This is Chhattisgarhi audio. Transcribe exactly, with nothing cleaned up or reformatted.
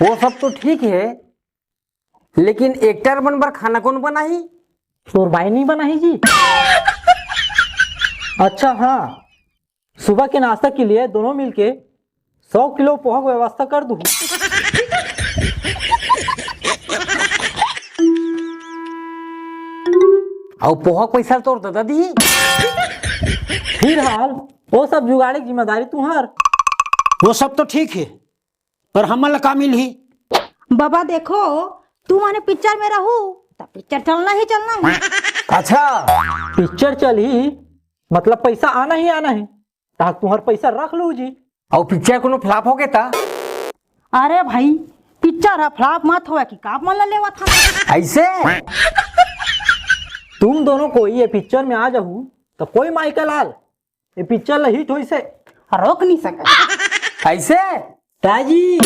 वो सब तो ठीक है, लेकिन एक्टर बन बर खाना कौन बनाही? तोर बाई नहीं बनाही जी। अच्छा हाँ, सुबह के नाश्ता के लिए दोनों मिलके सौ किलो पोहा के व्यवस्था कर दू। अउ पोहा के पैसा तोर दादा दी? फिलहाल वो सब जुगाड़े के जिम्मेदारी तुम्हार। वो सब तो ठीक है, पर हमन ला का मिलही? बाबा देखो, तू माने पिक्चर में रहू त पिक्चर चलना ही चलना है। अच्छा, पिक्चर चलही मतलब पैसा आना ही आना है, ताकि तुम्हार पैसा रख लू जी। अउ पिक्चर कोनो फ्लॉप हो गया था? अरे भाई, पिक्चर ह फ्लॉप मत होवे कि काप मन ला लेवत हा। ऐसे? तुम दोनों को ये पिक्चर में आ जाहू तो कोई माइकल आल ये पिक्चर ला हिट होई से रोक नहीं सके। ऐसे? ताजी।